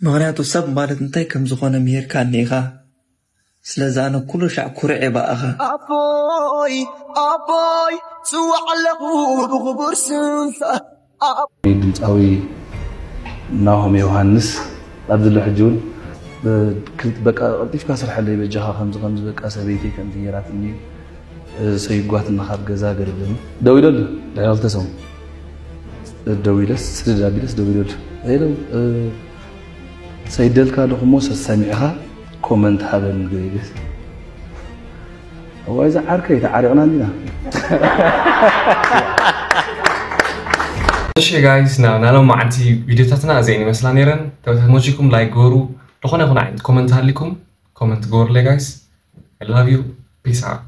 ምኽንያቱ ሰብ ማለት እንታይ ከም ዝኾነ ምሂርካኒ ኢኻ። ስለዚ ኣነ ኩሉ ሻዕ ኩርዕ እየ ብኣኻ። ኣቦይ ኣቦይ ጽዋዕ ኣለኹ ብኽቡር ስምካ። ኣቦይ ድምፃዊ ናሆም ዮሃንስ ኣብዚ ዘሎ ሕጂ እውን ብ- ክልተ- በቃ ቀልጢፍካ ስርሐለይ በጃኻ ከምዚ ከምዚ በቃ ሰበይተይ ከምዚ ገይራትኒ ሰይጓትና ካብ ገዛ ገርብን ደው ኢለሉ ድሕሪ ክልተ ሰሙን ደው ኢለስ ስድድ ኣቢለስ ደው ኢለሉ ሄሎ ሰይደልካ ኣለኹ እሞ ሰሰሚዕኻ ኮመንት ሃበኒ ገይግስ እዋይ ዝዓርከይ ተዓሪቕና እንዲና እሺ ጋይስ ናብ ናሎም መዓልቲ ቪዲዮታትና እዚአን ይመስላ ነይረን ተመችኩም ላይክ ግበሩ ዝኾነ ይኹን ዓይነት ኮመንት ሃሊኩም ኮመንት ግበሩለይ ጋይስ I love you peace out